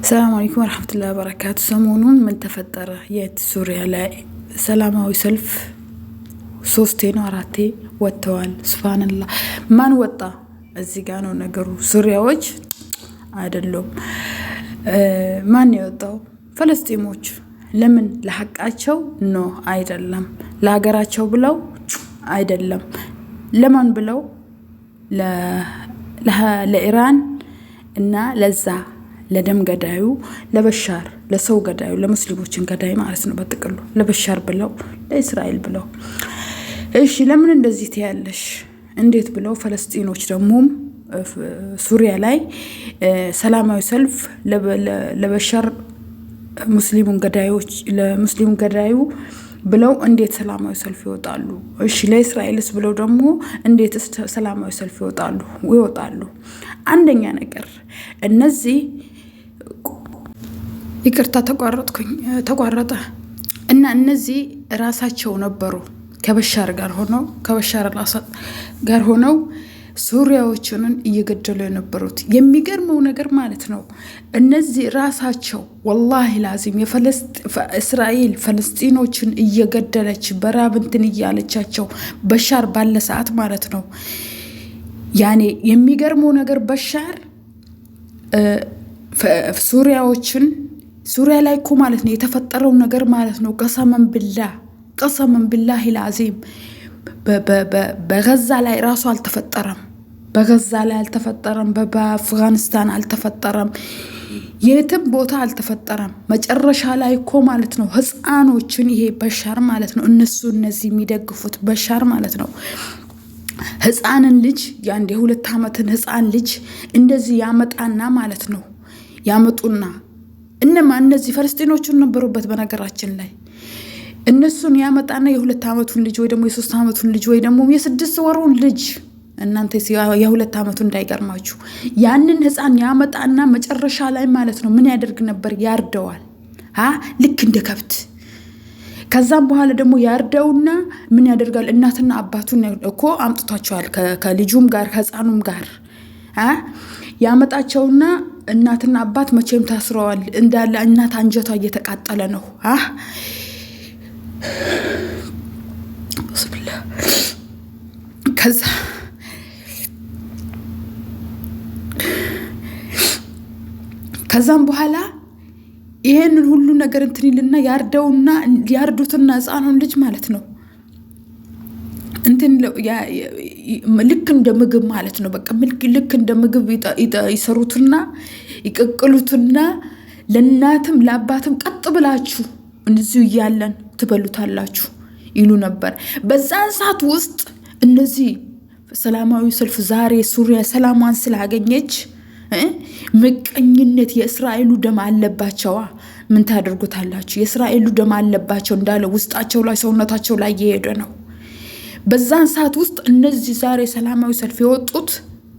ሰላም አለይኩም ወረሕመቱላሂ ወበረካቱ። ሰሞኑን ምን ተፈጠረ? የት ሱሪያ ላይ ሰላማዊ ሰልፍ ሶስቴ ነው አራቴ ወጥተዋል። ሱብሃንአላህ። ማን ወጣ? እዚህ ጋ ነው ነገሩ። ሱሪያዎች አይደሉም። ማን የወጣው? ፈለስጢሞች። ለምን? ለሀቃቸው no አይደለም። ለሀገራቸው ብለው አይደለም። ለማን ብለው? ለኢራን እና ለዛ ለደም ገዳዩ ለበሻር፣ ለሰው ገዳዩ፣ ለሙስሊሞችን ገዳይ ማለት ነው። በጥቅሉ ለበሻር ብለው፣ ለእስራኤል ብለው። እሺ ለምን እንደዚህ ትያለሽ? እንዴት ብለው ፈለስጢኖች ደግሞ ሱሪያ ላይ ሰላማዊ ሰልፍ ለበሻር ሙስሊሙን ገዳዮች ለሙስሊሙ ገዳዩ ብለው እንዴት ሰላማዊ ሰልፍ ይወጣሉ? እሺ ለእስራኤልስ ብለው ደግሞ እንዴት ሰላማዊ ሰልፍ ይወጣሉ? ይወጣሉ። አንደኛ ነገር እነዚህ፣ ይቅርታ ተቋረጥኩኝ፣ ተቋረጠ እና እነዚህ ራሳቸው ነበሩ ከበሻር ጋር ሆነው፣ ከበሻር አልአሳድ ጋር ሆነው ሱሪያዎችንን እየገደሉ የነበሩት። የሚገርመው ነገር ማለት ነው እነዚህ ራሳቸው ወላሂ ላዚም እስራኤል ፈለስጢኖችን እየገደለች በራብ እንትን እያለቻቸው በሻር ባለ ሰዓት ማለት ነው። ያኔ የሚገርመው ነገር በሻር ሱሪያዎችን፣ ሱሪያ ላይ እኮ ማለት ነው የተፈጠረው ነገር ማለት ነው፣ ቀሰመን ብላ ቀሰመን ቢላሂ ላዚም በገዛ ላይ ራሱ አልተፈጠረም። በገዛ ላይ አልተፈጠረም። በአፍጋኒስታን አልተፈጠረም። የትም ቦታ አልተፈጠረም። መጨረሻ ላይ እኮ ማለት ነው ህፃኖችን ይሄ በሻር ማለት ነው፣ እነሱ እነዚህ የሚደግፉት በሻር ማለት ነው፣ ህፃንን ልጅ፣ የአንድ የ2 ዓመትን ህፃን ልጅ እንደዚህ ያመጣና ማለት ነው፣ ያመጡና እነማ እነዚህ ፈለስጢኖቹን ነበሩበት በነገራችን ላይ፣ እነሱን ያመጣና የ2 ዓመቱን ልጅ ወይ ደግሞ የ3 ዓመቱን ልጅ ወይ ደግሞ የ6 ወሩን ልጅ፣ እናንተ የ2 ዓመቱ እንዳይገርማችሁ፣ ያንን ህፃን ያመጣና መጨረሻ ላይ ማለት ነው ምን ያደርግ ነበር? ያርደዋል። ልክ እንደ ከብት። ከዛም በኋላ ደግሞ ያርደውና ምን ያደርጋል? እናትና አባቱን እኮ አምጥቷቸዋል። ከልጁም ጋር ከህፃኑም ጋር ያመጣቸውና እናትና አባት መቼም ታስረዋል እንዳለ እናት አንጀቷ እየተቃጠለ ነው። ከዛም በኋላ ይሄንን ሁሉ ነገር እንትን ይልና ያርደውና፣ ያርዱትና ህፃኑን ልጅ ማለት ነው እንትን ልክ እንደ ምግብ ማለት ነው። በቃ ልክ እንደ ምግብ ይሰሩትና ይቀቅሉትና ለእናትም ለአባትም ቀጥ ብላችሁ እንደዚሁ እያለን ትበሉታላችሁ ይሉ ነበር። በዛን ሰዓት ውስጥ እነዚህ ሰላማዊ ሰልፍ፣ ዛሬ ሱሪያ ሰላሟን ስላገኘች ምቀኝነት፣ የእስራኤሉ ደም አለባቸዋ። ምን ታደርጉታላችሁ? የእስራኤሉ ደም አለባቸው እንዳለ ውስጣቸው ላይ ሰውነታቸው ላይ እየሄደ ነው። በዛን ሰዓት ውስጥ እነዚህ ዛሬ ሰላማዊ ሰልፍ የወጡት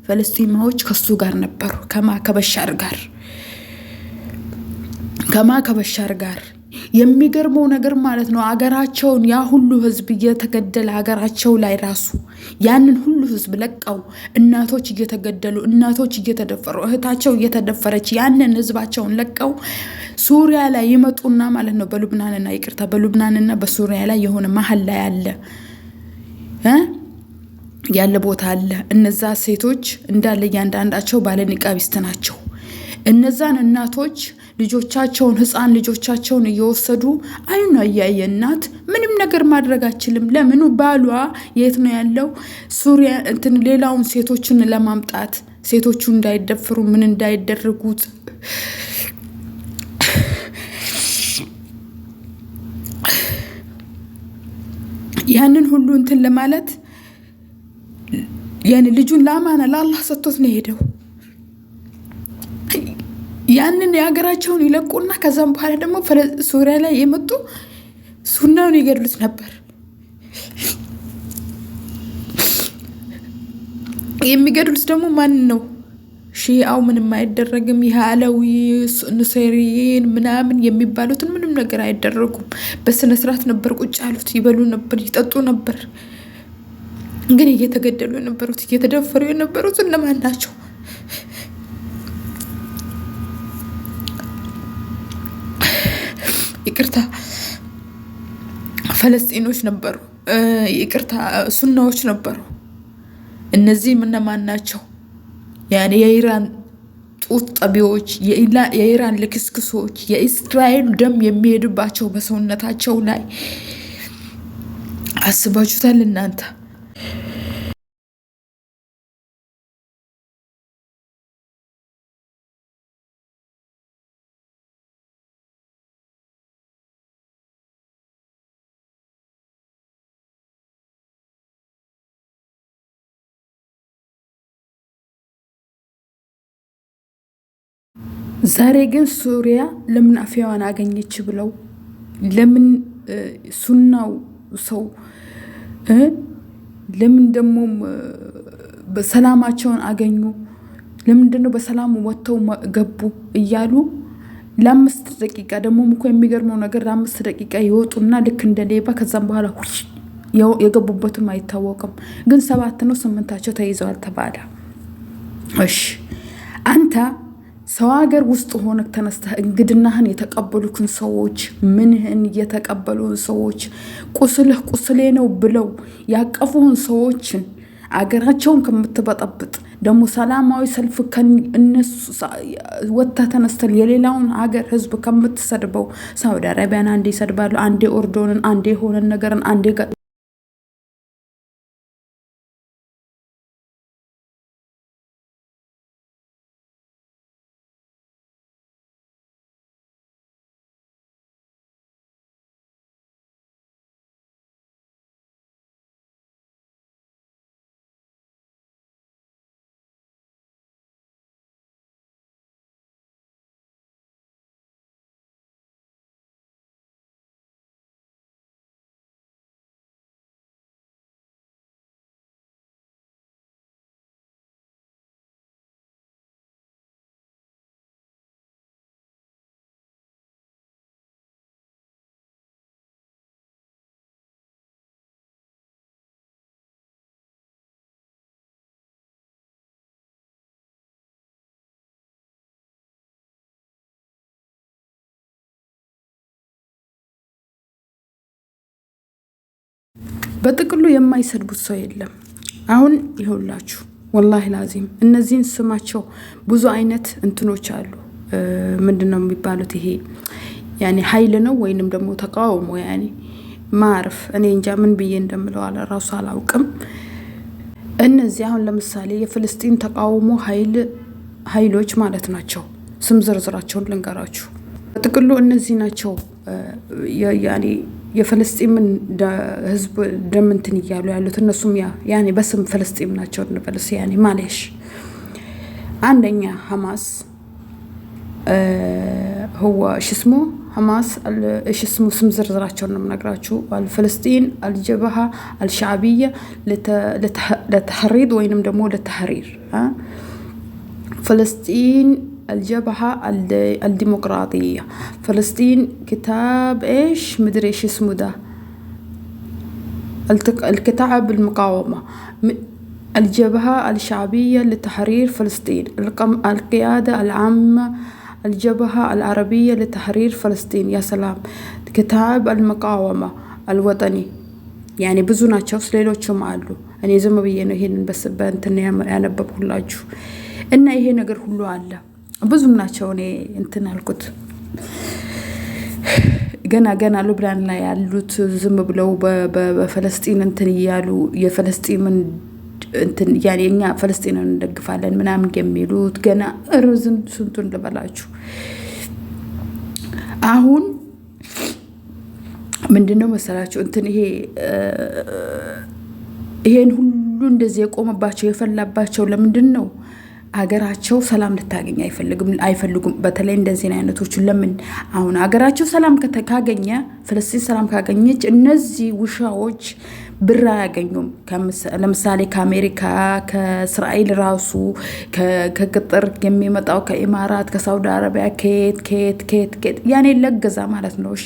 ፈለስጢማዎች ከሱ ጋር ነበሩ። ከማ? ከበሻር ጋር። ከማ? ከበሻር ጋር። የሚገርመው ነገር ማለት ነው አገራቸውን ያ ሁሉ ህዝብ እየተገደለ ሀገራቸው ላይ ራሱ ያንን ሁሉ ህዝብ ለቀው፣ እናቶች እየተገደሉ፣ እናቶች እየተደፈሩ፣ እህታቸው እየተደፈረች፣ ያንን ህዝባቸውን ለቀው ሱሪያ ላይ ይመጡና ማለት ነው በሉብናንና፣ ይቅርታ፣ በሉብናንና በሱሪያ ላይ የሆነ መሀል ላይ ያለ ቦታ አለ። እነዛ ሴቶች እንዳለ እያንዳንዳቸው ባለኒቃቢስት ናቸው። እነዛን እናቶች ልጆቻቸውን፣ ህፃን ልጆቻቸውን እየወሰዱ አይኗ እያየ እናት ምንም ነገር ማድረግ አችልም። ለምኑ ባሏ የት ነው ያለው? ሱሪያ እንትን ሌላውን ሴቶችን ለማምጣት፣ ሴቶቹ እንዳይደፍሩ ምን እንዳይደረጉት፣ ያንን ሁሉ እንትን ለማለት ያን ልጁን ለአማና ለአላህ ሰጥቶት ነው የሄደው። ያንን የሀገራቸውን ይለቁና ከዛም በኋላ ደግሞ ሱሪያ ላይ የመጡ ሱናውን ይገድሉት ነበር። የሚገድሉት ደግሞ ማን ነው? ሺአው ምንም አይደረግም። ይህ አለዊ ኑሴሪን ምናምን የሚባሉትን ምንም ነገር አይደረጉም። በስነ ስርዓት ነበር ቁጭ ያሉት፣ ይበሉ ነበር፣ ይጠጡ ነበር። ግን እየተገደሉ የነበሩት፣ እየተደፈሩ የነበሩት እነማን ናቸው? ይቅርታ ፈለስጢኖች ነበሩ፣ ይቅርታ ሱናዎች ነበሩ። እነዚህም እነማን ናቸው? ያኔ የኢራን ጡት ጠቢዎች፣ የኢራን ልክስክሶች፣ የእስራኤል ደም የሚሄድባቸው በሰውነታቸው ላይ አስባችሁታል እናንተ? ዛሬ ግን ሱሪያ ለምን አፍያዋን አገኘች ብለው ለምን ሱናው ሰው ለምን ደግሞ ሰላማቸውን አገኙ፣ ለምንድነው በሰላም ወጥተው ገቡ እያሉ ለ5 ደቂቃ ደግሞ እኮ የሚገርመው ነገር ለ5 ደቂቃ ይወጡና ልክ እንደ ሌባ ከዛም በኋላ የገቡበትም አይታወቅም። ግን ሰባት ነው ስምንታቸው ተይዘዋል ተባለ። እሺ አንተ ሰው ሀገር ውስጥ ሆነ ተነስተህ እንግድናህን የተቀበሉክን ሰዎች፣ ምንህን የተቀበሉን ሰዎች፣ ቁስልህ ቁስሌ ነው ብለው ያቀፉህን ሰዎችን አገራቸውን ከምትበጠብጥ ደግሞ ሰላማዊ ሰልፍ እነሱ ወጥተህ ተነስተህ የሌላውን ሀገር ህዝብ ከምትሰድበው ሳውዲ አረቢያን አንዴ ይሰድባሉ፣ አንዴ ኦርዶንን፣ አንዴ የሆነን ነገርን፣ አንዴ በጥቅሉ የማይሰድቡት ሰው የለም። አሁን ይኸውላችሁ ወላሂ ላዚም እነዚህን ስማቸው ብዙ አይነት እንትኖች አሉ። ምንድን ነው የሚባሉት? ይሄ ያኔ ሀይል ነው ወይንም ደግሞ ተቃውሞ ያኔ ማርፍ እኔ እንጃ ምን ብዬ እንደምለው ራሱ አላውቅም። እነዚህ አሁን ለምሳሌ የፍልስጢን ተቃውሞ ሀይሎች ማለት ናቸው። ስም ዝርዝራቸውን ልንገራችሁ። በጥቅሉ እነዚህ ናቸው ያኔ የፍልስጤምን ህዝብ ደም እንትን እያሉ ያሉት እነሱም ያኔ በስም ፍልስጤም ናቸው እንበልስ ያኔ ማሌሽ አንደኛ ሐማስ هو شو ሐማስ ሽስሙ ስም ዝርዝራቸውን ነው የምነግራችሁ። አልፍልስጢን አልጀብሃ አልሻዕብያ ለተሕሪድ ወይንም ደግሞ ለተሕሪር ፍልስጢን الجبهة الديمقراطية فلسطين كتاب ايش مدري ايش اسمه ده الكتاب المقاومة، الجبهة الشعبية لتحرير فلسطين، القيادة العامة الجبهة العربية لتحرير فلسطين، يا سلام، كتاب المقاومة الوطني። ያኔ ብዙ ናቸው፣ ሌሎችም አሉ። እኔ ዝም ብዬ ነው ይሄንን በስ በእንትን ያነበብኩላችሁ እና ይሄ ነገር ሁሉ አለ። ብዙም ናቸው። እኔ እንትን አልኩት ገና ገና ሉብናን ላይ ያሉት ዝም ብለው በፈለስጢን እንትን እያሉ የፈለስጢምን እንትን ያኔ እኛ ፈለስጢንን እንደግፋለን ምናምን የሚሉት ገና ርዝም ስንቱን ልበላችሁ። አሁን ምንድን ነው መሰላችሁ እንትን ይሄ ይሄን ሁሉ እንደዚህ የቆመባቸው የፈላባቸው ለምንድን ነው? አገራቸው ሰላም ልታገኝ አይፈልጉም። በተለይ እንደዚህ አይነቶቹ ለምን አሁን አገራቸው ሰላም ካገኘ ፍልስጤን ሰላም ካገኘች እነዚህ ውሻዎች ብር አያገኙም። ለምሳሌ ከአሜሪካ፣ ከእስራኤል ራሱ፣ ከቅጥር የሚመጣው፣ ከኢማራት፣ ከሳውዲ አረቢያ፣ ከየት ከየት ከየት ከየት ያኔ ለገዛ ማለት ነው። እሺ።